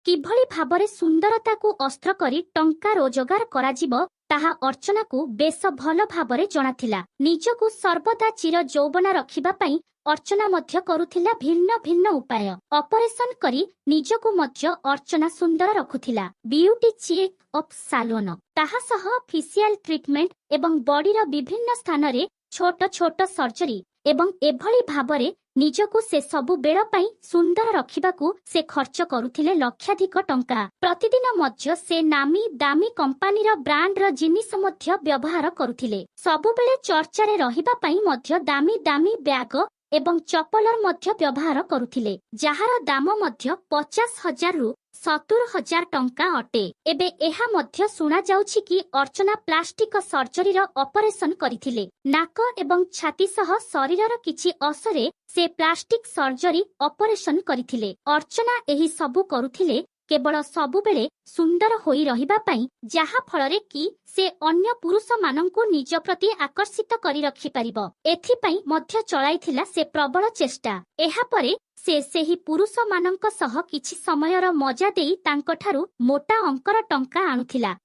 କିଭଳି ଭାବରେ ସୁନ୍ଦରତାକୁ ଅସ୍ତ୍ର କରି ଟଙ୍କା ରୋଜଗାର କରାଯିବ, ତାହା ଅର୍ଚ୍ଚନାକୁ ବେଶ ଭଲ ଭାବରେ ଜଣାଥିଲା। ନିଜକୁ ସର୍ବଦା ଚିର ଯୌବନା ରଖିବା ପାଇଁ ଅର୍ଚ୍ଚନା ମଧ୍ୟ କରୁଥିଲା ଭିନ୍ନ ଭିନ୍ନ ଉପାୟ। ଅପରେସନ କରି ନିଜକୁ ମଧ୍ୟ ଅର୍ଚ୍ଚନା ସୁନ୍ଦର ରଖୁଥିଲା। ବିୟୁଟି ଚେକ୍ ଅପ୍ ସାଲୋନ, ତାହା ସହ ଫେସିଆଲ ଟ୍ରିଟମେଣ୍ଟ ଏବଂ ବଡିର ବିଭିନ୍ନ ସ୍ଥାନରେ ଛୋଟ ଛୋଟ ସର୍ଜରୀ ଏବଂ ଏଭଳି ଭାବରେ ନିଜକୁ ସେ ସବୁ ବେଳ ପାଇଁ ସୁନ୍ଦର ରଖିବାକୁ ସେ ଖର୍ଚ୍ଚ କରୁଥିଲେ ଲକ୍ଷାଧିକ ଟଙ୍କା। ପ୍ରତିଦିନ ମଧ୍ୟ ସେ ନାମୀ ଦାମୀ କମ୍ପାନୀର ବ୍ରାଣ୍ଡର ଜିନିଷ ମଧ୍ୟ ବ୍ୟବହାର କରୁଥିଲେ। ସବୁବେଳେ ଚର୍ଚ୍ଚାରେ ରହିବା ପାଇଁ ମଧ୍ୟ ଦାମୀ ଦାମୀ ବ୍ୟାଗ ଏବଂ ଚପଲର ମଧ୍ୟ ବ୍ୟବହାର କରୁଥିଲେ, ଯାହାର ଦାମ ମଧ୍ୟ 50,000ରୁ 70,000 ଟଙ୍କା ଅଟେ। ଏବେ ଏହା ମଧ୍ୟ ଶୁଣାଯାଉଛି କି ଅର୍ଚ୍ଚନା ପ୍ଲାଷ୍ଟିକ ସର୍ଜରୀର ଅପରେସନ କରିଥିଲେ। ନାକ ଏବଂ ଛାତି ସହ ଶରୀରର କିଛି ଅଂଶରେ ସେ ପ୍ଲାଷ୍ଟିକ ସର୍ଜରୀ ଅପରେସନ କରିଥିଲେ। ଅର୍ଚ୍ଚନା ଏହି ସବୁ କରୁଥିଲେ କେବଳ ସବୁବେଳେ ସୁନ୍ଦର ହୋଇ ରହିବା ପାଇଁ, ଯାହା ଫଳରେ କି ସେ ଅନ୍ୟ ପୁରୁଷମାନଙ୍କୁ ନିଜ ପ୍ରତି ଆକର୍ଷିତ କରି ରଖିପାରିବ। ଏଥିପାଇଁ ମଧ୍ୟ ଚଳାଇଥିଲା ସେ ପ୍ରବଳ ଚେଷ୍ଟା। ଏହାପରେ ସେ ସେହି ପୁରୁଷମାନଙ୍କ ସହ କିଛି ସମୟର ମଜା ଦେଇ ତାଙ୍କଠାରୁ ମୋଟା ଅଙ୍କର ଟଙ୍କା ଆଣୁଥିଲା।